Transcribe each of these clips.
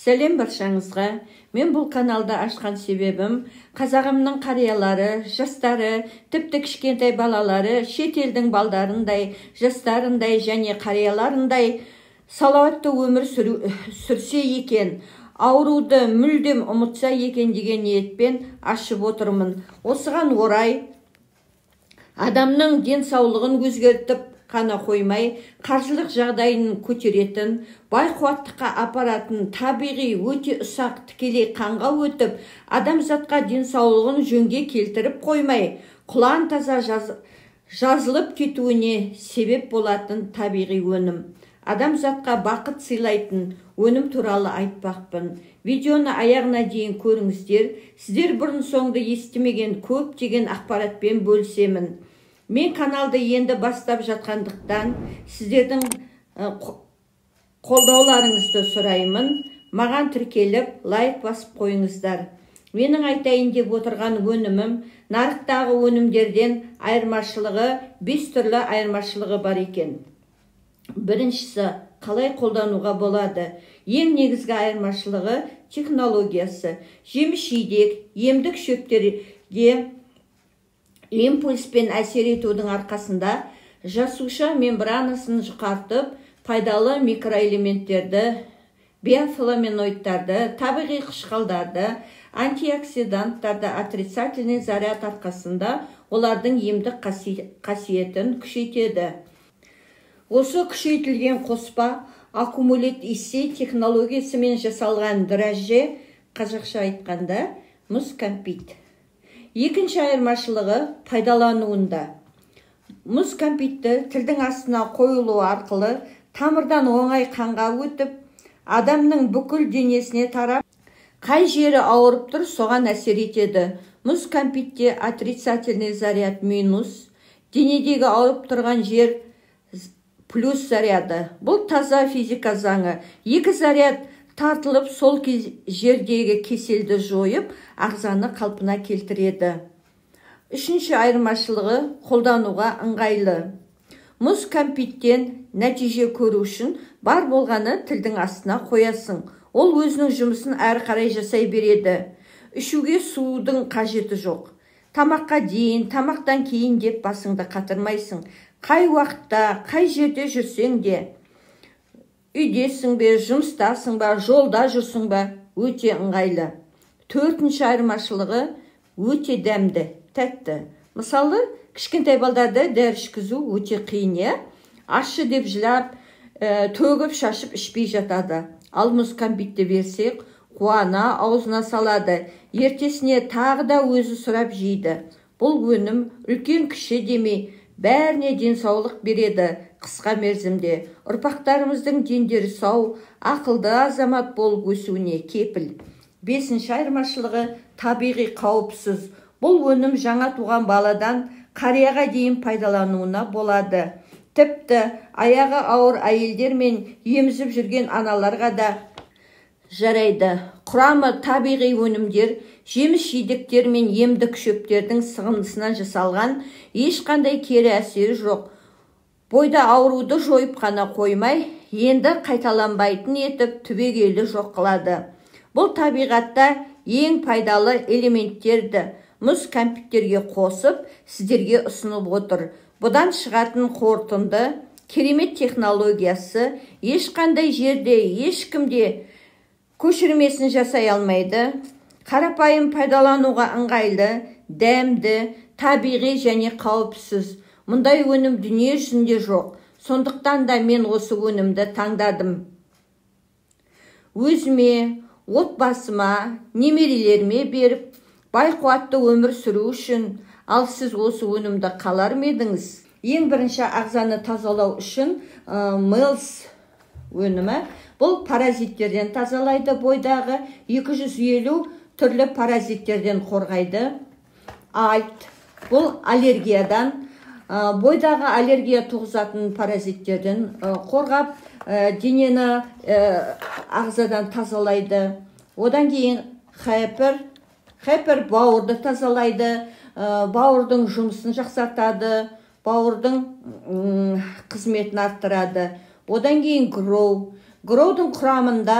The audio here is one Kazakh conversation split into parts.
Сәлем баршаңызға. Мен бұл каналды ашқан себебім қазағымның қариялары, жастары, тіпті кішкентай балалары шетелдің балдарындай, жастарындай және қарияларындай салауатты өмір сүрсе екен, ауруды мүлдем ұмытса екен деген ниетпен ашып отырмын. Осыған орай адамның денсаулығын өзгертіп қана қоймай, қаржылық жағдайын көтеретін, бай қуаттыққа апаратын табиғи өте ұсақ тікелей қанға өтіп, адамзатқа денсаулығын жөнге келтіріп қоймай, құлан таза жазылып кетуіне себеп болатын табиғи өнім. Адамзатқа бақыт сыйлайтын өнім туралы айтпақпын. Видеоны аяғына дейін көріңіздер. Сіздер бұрын соңды естімеген көптеген ақпаратпен бөлісемін. Мен каналды енді бастап жатқандықтан сіздердің қолдауларыңызды сұраймын. Маған тіркеліп, лайк басып қойыңыздар. Менің айтайын деп отырған өнімім нарықтағы өнімдерден айырмашылығы 5 түрлі айырмашылығы бар екен. Біріншісі, қалай қолдануға болады. Ең негізгі айырмашылығы технологиясы. Жеміс-жидек, емдік шөптерге импульспен әсер етудің арқасында жасуша мембранасын жұқартып, пайдалы микроэлементтерді, биофлавоноидтарды, табиғи қышқылдарды, антиоксиданттарды отрицательный заряд арқасында олардың емдік қасиетін күшейтеді. Осы күшейтілген қоспа аккумулят есе технологиясымен жасалған дрожжи, қазақша айтқанда мұз кәмпит. Екінші айырмашылығы пайдалануында. Мұз кәмпитті тілдің астына қойылуы арқылы тамырдан оңай қанға өтіп, адамның бүкіл денесіне тарап, қай жері ауырып тұр, соған әсер етеді. Мұз кәмпитте отрицательный заряд минус, денедегі ауырып тұрған жер плюс заряды. Бұл таза физика заңы. Екі заряд тартылып, сол жердегі кеселді жойып, ағзаны қалпына келтіреді. Үшінші айырмашылығы қолдануға ыңғайлы. Мұз кәмпиттен нәтиже көру үшін бар болғаны тілдің астына қоясың. Ол өзінің жұмысын әрі қарай жасай береді. Ішуге судың қажеті жоқ. Тамаққа дейін, тамақтан кейін деп басыңды қатырмайсың. Қай уақытта, қай жерде жүрсең де, үйдесің бе, жұмыстасың ба, жолда жүрсің ба, өте ыңғайлы. Төртінші айырмашылығы өте дәмді, тәтті. Мысалы, кішкентай балдарды дәрі ішкізу өте қиын, иә? Ащы деп жылап, төгіп шашып ішпей жатады. Ал мұз кәмпитті берсек, қуана аузына салады. Ертесіне тағы да өзі сұрап жейді. Бұл өнім үлкен кіші демей, бәріне денсаулық береді қысқа мерзімде. Ұрпақтарымыздың дендері сау, ақылды азамат болып өсуіне кепіл. Бесінші айырмашылығы табиғи қауіпсіз. Бұл өнім жаңа туған баладан қарияға дейін пайдалануына болады. Тіпті аяғы ауыр әйелдер мен емізіп жүрген аналарға да жарайды. Құрамы табиғи өнімдер, жеміс-жидектер мен емдік шөптердің сығындысынан жасалған, ешқандай кері әсері жоқ. Бойда ауруды жойып қана қоймай, енді қайталанбайтын етіп түбегейлі жоқ қылады. Бұл табиғатта ең пайдалы элементтерді мұз кәмпиттерге қосып, сіздерге ұсынып отыр. Бұдан шығатын қорытынды керемет технологиясы ешқандай жерде, ешкімде көшірмесін жасай алмайды. Қарапайым пайдалануға ыңғайлы, дәмді, табиғи және қауіпсіз. Мұндай өнім дүние жүзінде жоқ. Сондықтан да мен осы өнімді таңдадым. Өзіме, отбасыма, немерелеріме беріп, бай қуатты өмір сүру үшін. Ал сіз осы өнімді қалар ма едіңіз? Ең бірінші ағзаны тазалау үшін Мэлс өнімі. Бұл паразиттерден тазалайды, бойдағы 250 түрлі паразиттерден қорғайды. Альт, бұл аллергиядан, бойдағы аллергия туғызатын паразиттерден қорғап, денені ағзадан тазалайды. Одан кейін хепер бауырды тазалайды, бауырдың жұмысын жақсартады, бауырдың қызметін арттырады. Одан кейін гроу. Гроудың құрамында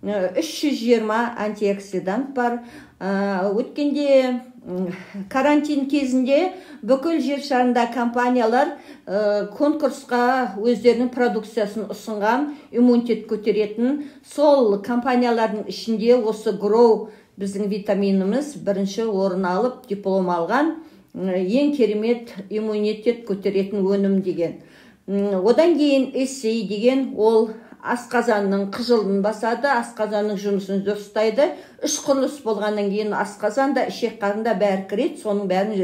320 антиоксидант бар. Өткенде карантин кезінде бүкіл жер шарында компаниялар конкурсқа өздерінің продукциясын ұсынған, иммунитет көтеретін. Сол компаниялардың ішінде осы Grow біздің витаминіміз бірінші орын алып, диплом алған, ең керемет иммунитет көтеретін өнім деген. Одан кейін Эссей деген, ол асқазанның қыжылын басады, асқазанның жұмысын дұрыстайды. Үш құрылыс болғаннан кейін асқазан да, ішек қарын да бәрі кіреді, соның бәрін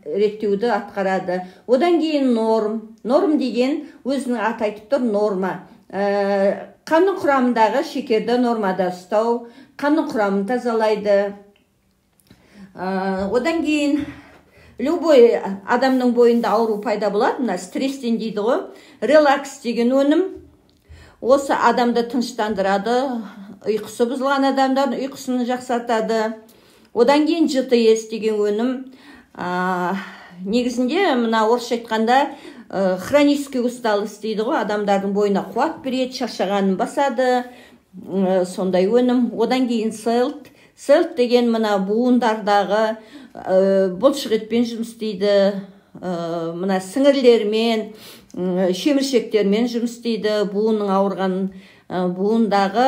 реттеуді атқарады. Одан кейін норм. Норм деген өзінің аты айтып тұр, норма. Қанның құрамындағы шекерді нормада ұстау, қанның құрамын тазалайды. Одан кейін любой адамның бойында ауру пайда болады, мына стресстен дейді ғой. Релакс деген өнім осы адамды тыныштандырады, ұйқысы бұзылған адамдардың ұйқысын жақсартады. Одан кейін GTS деген өнім, негізінде мына орысша айтқанда хронический усталость дейді ғой, адамдардың бойына қуат береді, шаршағанын басады, сондай өнім. Одан кейін селт. Селт деген мына буындардағы бұлшықетпен жұмыс істейді, мына сіңірлермен, шеміршектермен жұмыс істейді, буынның ауырған, буындағы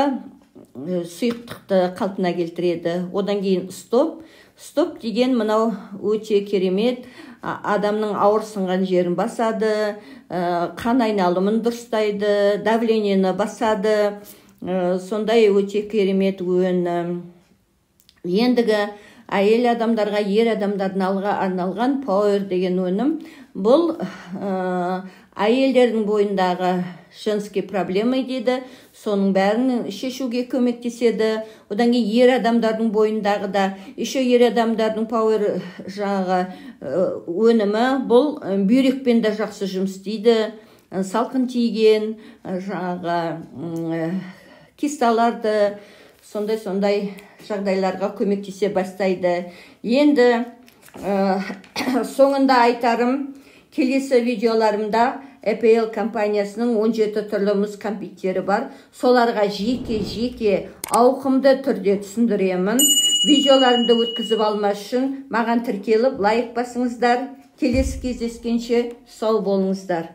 сұйықтықты қалпына келтіреді. Одан кейін стоп. Стоп деген мынау өте керемет, адамның ауырсынған жерін басады, қан айналымын дұрыстайды, давлениені басады, сондай өте керемет өнім. Ендігі әйел адамдарға, ер адамдардың арналған Power деген өнім. Бұл әйелдердің бойындағы женский проблемы дейді, соның бәрін шешуге көмектеседі. Одан кейін ер адамдардың бойындағы да, еще ер адамдардың Power жаңағы өнімі, бұл бүйрекпен де жақсы жұмыс істейді, салқын тиген, жаңағы кисталарды, сондай-сондай жағдайларға көмектесе бастайды. Енді соңында айтарым, келесі видеоларымда APL компаниясының 17 түрлі мұз кәмпиттері бар. Соларға жеке-жеке ауқымды түрде түсіндіремін. Видеоларымды өткізіп алмас үшін маған тіркеліп, лайк басыңыздар. Келесі кездескенше сау болыңыздар.